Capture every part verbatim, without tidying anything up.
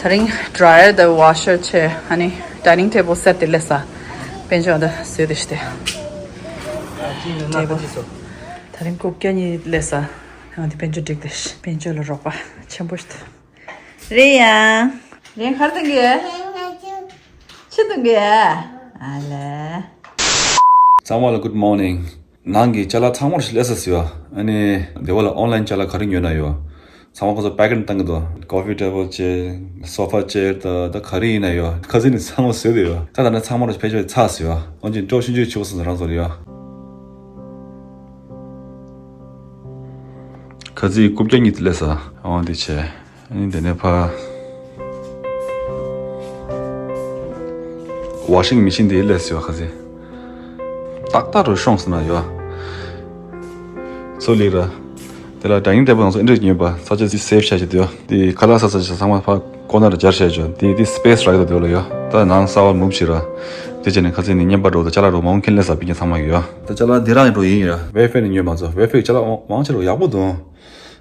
ད་རིང་ཌ་རའི་ཡར་དང་ཝ་ཤར་བྱས། ཨ་ནི་ཌའི་ནིང་ཊེ་བལ་སེཊ་དེ་སླེབས་ས། དཔལ་འབྱོར་ད་བཟོས་ཏེ་ཤི་ཏེ། ཊེ་བལ། ད་རིང་རྐུབ་བཀྱག་གཉིས་སླེབས་ས། ཨ་དེ་དཔལ་འབྱོར་བསྒྲིགས་ཏེ་ཤི། དཔལ་འབྱོར་ལ་རོགས་པ་ཆེན་པོ་ཞིག་ཐུབ། རེད་ཡ། རེད། ག་རེ་འཐུང་གི་ཡོད། ཆུ་འཐུང་གི་ཡོད། ཨ་ལེ། ཚང་མ་ལ་good morning། ནང་གི་ཅ་ལག་ཚང་མ་ཞིག་སླེབས་ས་ཟེར་བ། ཨ་ནི་སྡེ་བ་ལ་ཨོན་ལའིན་ཅ་ལག་ག་རེ་ཉོས་ན་ཡོད། ཚང་མ་ཁོ་ཚོ་པེ་ཀེཊ་བཏང་གི་འདུག་ཀོ་ཕི་ཊེ་བལ་བྱས། སོ་ཕ་ཅེར་དང་ད་ག་རེ་ཡིན་ན་ཡོད། ཁ་སང་ནས་ཚང་མ་བཟོས་བསྡད་ཡོད། ད་ད་ནི་ཚང་མ་ཕལ་ཆེར་ཚར་ཟེར་བ། ཨོན་ཅིན་སྤྲོ་ཤིན་ཅུ་ཆུ་བ་སོང་རང་བཟོ་རེད་ཡོད། ཁ་སང་རྐུབ་བཀྱག་གཉིས་དེ་སླེབས་ས། ཨོན་དེ་བྱས། ཨ་ནི་དེ་ནས་ཕ། ཝ་ཤིང་མེ་ཤིན་དེ་སླེབས་ཟེར་བ་ཁ་སང་། ཏག་ཏག་རུ་ཤོང་ཟེར་ན་ཡོད། ཚོ་ལི་ར། དེ་ལ་ཌའི་ནིང་ཊེ་བལ་ང་ཚོ་ཨེ་འདྲས་ཉོས་པ་ས་ཆ་ཅིག་སེབ་བྱ་ཞིག་དེ་ཡོད། དེ་ཁ་ལག་ཟ་ས་ཞིག་ཚང་མ་ཕ་ཀོ་ནར་སྦྱར་བྱ་ཞིག་དེ་དེ་སི་པེ་སི་རག་གི་འདུག་དེ་ལ་ཡོད། ད་ནང་གསར་པ་མུབ་བྱས་ར། དེ་བྱས་ནས་ཁ་སང་ནས་རྔན་པ་འགྲོ་དང་ཅ་ལག་འགྲོ་མང་པོ་ཁྱེར་སླེབས་ས། པི་ཀྱང་ཚང་མ་གི་ཡོད། ད་ཅ་ལག་འདི་རང་ཡང་འགྲོ་ཡིན་ཡོད། ཝེ་ཕའེ་ནས་ཉོས་མ་ཚོ། ཝེ་ཕའེ་ཅ་ལག་མང་ཆེ་རུ་ཡག་པོ་འདུག་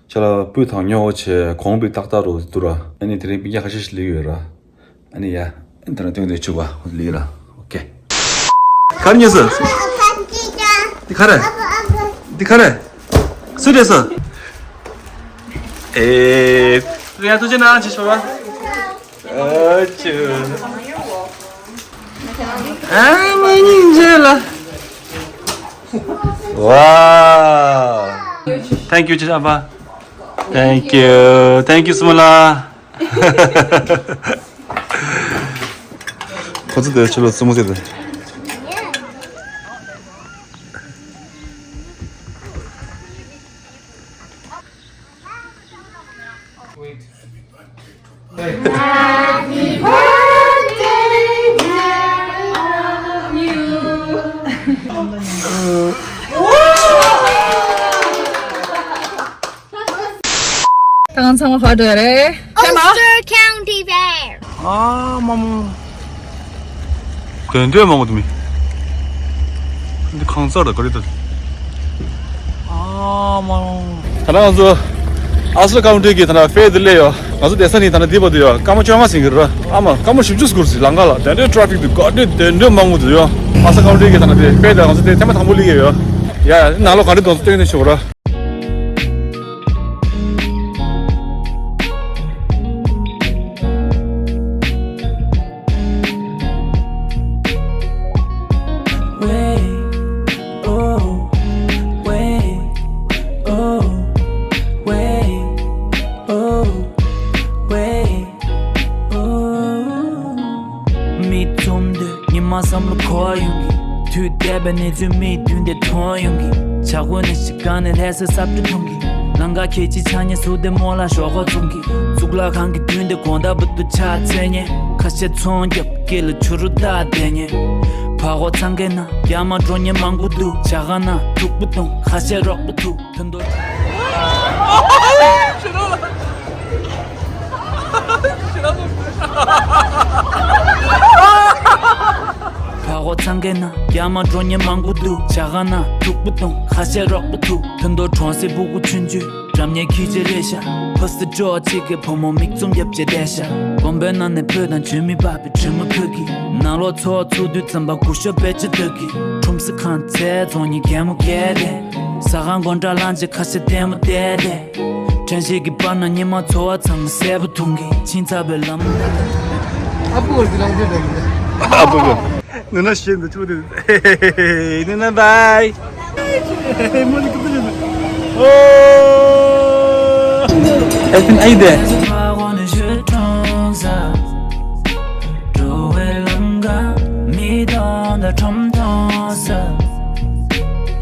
ཅ་ལག་སྤུས་དང་ཉོ་བ་བྱས་གོང་སྤུས་ཏག་ཏག་རུ་འདུག་ར། ཨ་ནི་དེ་རིང་པི་ཀྱང་ཁ་ཤས་ཤིག་ལུས་ཡོད་ར། ཨ་ནི་ཡ། ཨ་ནི་ད་རང་སྟོན་དེ་ཆུ་བ་ལུས་ར། ཨོ་ཀེ། ག་རེ་ཉོས་སོང་། འདི་ག་རེ། འདི་ག་རེ། སུ་རེད་སོང་། ཨེ། རེད་ཡ། ཐུགས་རྗེ་གནང་། ཅི་ཞོར་བ། ཨ་ཅུ། ཨ་མ་སྙིང་རྗེ་ལ། Wow. Thank you, ཅི་ཨ་ཕ། Thank you. Thank you, སུ་མོ་ལ། ཁོ་ཚོ་དེ་ཆུ་ལ་སུ་མོ་ཟེར་ཏེ། ད་ང་ཚང་མ་ག་འགྲོ་ཡ་རེད། ཨོ་སི་ཊར་ཁའུན་ཊི་ཕེར། ཨ་མ་མ། དོན་དོན་མང་པོ་འདུག་མི། འདི་ཁང་གསར་དང་ག་རེ་འདུག་ཨ་མ། ད་ནང་ང་ཚོ་ཨོ་སི་ཊར་ཁའུན་ཊི་གི་ད་ནང་ཕེར་འདི་སླེབས་ཡོད། ང་ཚོ་བསྡད་ས་ནི་ད་ནང་འདི་བར་དུ་ཡོད། སྐར་མ་བཅོ་ལྔ་ཟིན་གི་རེད། ཨ་མ། སྐར་མ་བཞི་བཅུ་འགོར་ཟིན། ལམ་ཁ་ལ་དོན་དོན་ཊ་ཕིག་འདུག་ག་འདྲ་དོན་དོན་མང་པོ་འདུག་ཡོད། ཨོ་སི་ཊར་ཁའུན་ཊི་གི་ད་ནང་དེ་ཕེར་དེ་ང་ཚོ་དེ་ཐེངས་མ་དང་པོ་སླེབས་ཡོད། ཡ། ནང་ལོགས་ག་འདྲ་འདུག་སྟོན་ནས་ཤོག་ར། མིག་བཙུམ་དུས་ཉི་མ་བསམ་བློ་འཁོར་ཡོང་གི། དུས་འདས་པའི་གནས་ཚུལ་མིག་མདུན་དེ་མཐོང་ཡོང་གི། ཇ་ཁོག་ནས་ཤི་གང་ནས་ལྷ་སའི་ས་བཀྲ་འཐུང་གི། ལང་ཀ་ཁྱེད་ཀྱི་ཆ་ཉེ་སུ་དེ་མོ་ལ་ཞོག་ཁོག་བཙུམ་གི། གཙུག་ལག་ཁང་གི་མདུན་དེ་དགོང་དག་བུ་དུ་ཕྱག་འཚལ་ཉེ། ཁ་ཤས་ཚོང་རྒྱབ་སྐེ་ལ་ཆུ་རུ་བཏགས་བསྡད་ཉེ། བར་སྐོར་འཚང་ཁའི་ནང་རྒྱ་མ་འགྲོ་ཉེ་མང་པོ་འདུག་ཇ་ཁང་ནང་སྡུག་པོ་གཏོང་། ཁ་ཤས་རོགས་པ་ཐུག་དོན་དུ། བར་སྐོར་འཚང་ཁའི་ནང་རྒྱ་མ་འགྲོ་ཉེ་མང་པོ་འདུག་ཇ་ཁང་ནང་སྡུག་པོ་གཏོང་། ཁ་ཤས་རོགས་པ་ཐུག་དོན་དུ་གྲོང་གསེབ་སྤུ་གུ་ཆུང་ཆུང་འགྲམ་ཉེ་ཁྱི་ཆེ་རེད་ཤག་ཕ་སི་ཇོ་གཅིག་གི་བུ་མོ་མིག་བཙུམ་རྒྱབ་བྱས་བསྡད་ཤག་དགོན་པའི་ནང་ནས་སྤོས་དང་ཆུ་མིག་པགས་པའི་དྲི་མ་ཁོལ་གི། ནང་ལོགས་ཚོ་བ་ཚུགས་དུས་ཙམ་པ་སྒུག་ཤོག་དཔེ་ཆ་ལྟ་གི། ཁྲོམ་སའི་ཁང་ཚལ་རྫོང་གཉིས་གད་མོ་བགད་དེ། ཟ་ཁང་སྒོ་འགྲམ་ལངས་རྗེས་ཁ་ཤས་ལྟད་མོ་བལྟས་ཏེ། དྲན་ཤེས་ཀྱི་བར་ན་ཉི་མ་ཚོར་བ་ཚང་མ་གསལ་པོ་མཐོང་གི། ཕྱིན་ཚར་བའི་ལམ། ཨ་ཕོ་གི་ལང་ཚོ་འདྲ་ཡིན། ཨ་ཕོ་གི། ནུ་ན་ཤེས་འདུག་ཆུ་དེ། ནུ་ན་བའི། མོ་ལི་ཀུ་ཏུ་ལི། ཨོ། ཨེ་ཕིན་ཨེ་དེ། འགྲོ་བའི་ལམ་ཁ་མི་སྟོང་དང་ཁྲོམ་སྟོང་ས།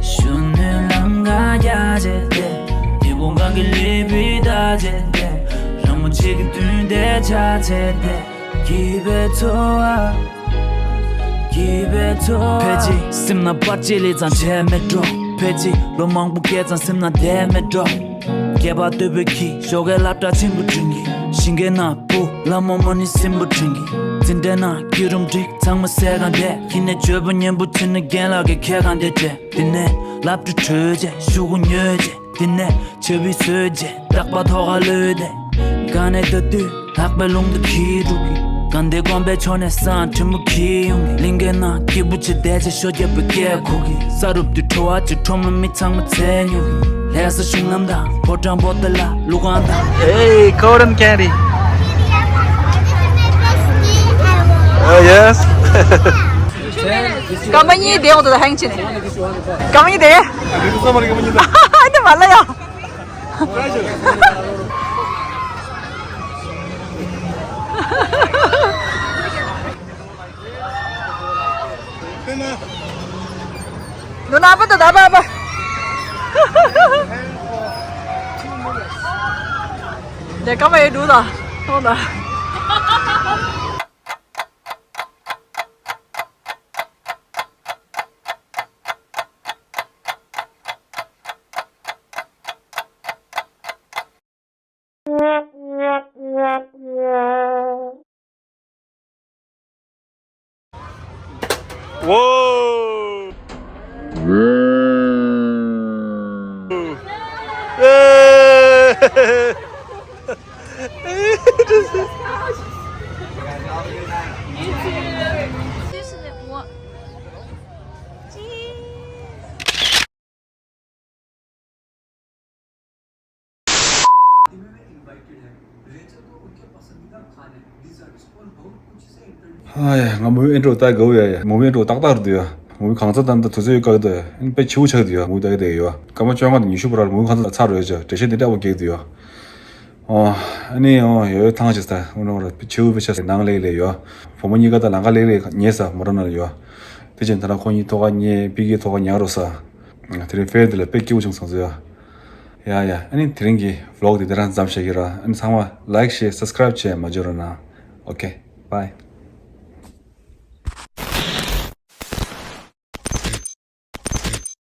གཞོན་ནུའི་ལམ་ཁ་རྒྱ་ཆེ་སྟེ། ཉི་གུང་གང་གི་ལི་བི་ད་ཆེ་སྟེ། རང་མོ་ཆེ་གི་དུས་འདས་ཆ་ཆེ་སྟེ། སྐྱིད་པའི་འཚོ་བ། སྐྱིད་པའི་འཚོ་བ། ཕལ་ཆེར་སེམས་ནང་པར་ཆས་ལས་ཙང་བྱས་མེད་འགྲོ། ཕལ་ཆེར་ལོ་མང་པོ་བསྐྱལ་ཙང་སེམས་ནང་བསྡད་མེད་འགྲོ། སྐྱེས་པ་སྟོད་པའི་ཁྱི་ཞོགས་ཀའི་སློབ་གྲྭ་ཆེན་པོ་འགྲིམ་གི། ཞིང་ཁའི་ནང་བུ་ལ་མོ་མོ་ནི་སྲིན་པོ་འགྲིམ་གི། འཛིན་གྲྭའི་ནང་སྐྱིད་རུམ་འགྲིག་ཚང་མ་སེ་གང་བསྡད་ཀྱི་ནས་བརྗོད་པ་སྙན་པོ་བྱས་ནས་རྒན་ལགས་ཀྱི་ཁྱེད་གང་བསྡད་བྱས། དེ་ནས་སློབ་གྲྭ་གྲོལ་རྗེས་ཤོག་གུ་ཉོས་རྗེས། དེ་ནས་ཆབ་བི་བཟོས་རྗེས་རྟག་པར་ཐོག་ཁར་ལུས་ཏེ། གང་ནས་ལྟ་དུས་ ལྷག་པའི་རླུང་དུ་འཁྱིལ་འགྲོ་གི། དགའ་ལྡན་དགོན་པའི་ཕྱོགས་ནས་སང་ཁྲི་མོ་འཁྱིལ་ཡོང་གི། གླིང་གའི་ནང་སྐྱིད་པོ་བྱེད་བསྡད་བྱས་ཤོ་རྒྱབ་པའི་སྐད་གོ་གི། ས་རུབ་དུས་བྲོ་བ་ཅིག་ཁྲོམ་ལ་མི་ཚང་མ་འཚོལ་མྱོང་གི། ལྷ་ས་གཞུང་ལམ་དང་ཕོ་བྲང་པོ་ཏཱ་ལ་ཀླུ་ཁང་དང་། Hey, cotton candy. Oh, yes. སྐར་མ་གཉིས་བསྡད་འོང་དུ་ད་ཧེང་ཆེ་ནས། སྐར་མ་གཉིས་བསྡད། ཨ་ནི་མ་ལ་ཡ། ནུ་ན་པ་ད་ད་པ་པ། དེ་ཀ་མ་ཡེ་འདུག་ད། ཐོང་ད། Whoa! Hey! ཧ་ཡ། ང་མུ་ཨེན་ཏྲོ་ལྟ་དགའ་བོ་ཡ་ཡ། མུ་ཨེན་ཏྲོ་ཏག་ཏག་རེད་འདུག་ཡ། མུ་གང་ཚ་དམ་ད་དུས་ཚོད་ཡོད་དཀའ་གི་འདུག་ཡ། ཨ་ནི་དཔེ་ཆེ་བོ་ཆགས་འདུག་ཡ། མུ་ལྟ་གི་བསྡད་ཡོད། སྐར་མ་བཅོ་ལྔ་དང་ཉི་ཤུ་བར་མུ་གང་ཚ་ཚར་རེད་ཅེས་འགྲེལ་བཤད་འདི་འདྲ་བོ་རྒྱག་འདུག་ཡ། ཨོ། ཨ་ནི་ཨོ་ཡོད་ཐང་ཆེ་ས་ཨོ་ནོ་ར་ཆེ་བོ་དཔེ་ཆ་ནང་ལེགས་ལེགས་ཡོད། བུ་མོ་གཉིས་ཀ་ད་ལམ་ཁ་ལེགས་ལེགས་ཉེ་ས་མོ་ཊ་ནང་ཡོད། དེ་བཞིན་ད་ལྟ་ཁོ་གཉིས་ཐོག་ཁ་ཉེ་པི་ཀེ་ཐོག་ཁ་ཉག་རོ་ས། དེ་རིང་ཕེར་འདི་ལ་དཔེ་སྐྱིད་པོ་བྱུང་སོང་ཟེར། ཡ་ཡ། ཨ་ནི་དེ་རིང་གི་ཝི་ལོག་འདི་དེ་རང་མཚམས་བཞག་གི་ར། ཨ་ནི་ཚང་མ་ལའིག་ཤེར་སབ་སི་ཀ་རའིབ་བྱས་མ་འཇོར་རོགས་གནང་། ཨོ་ཁེ། བྷའི།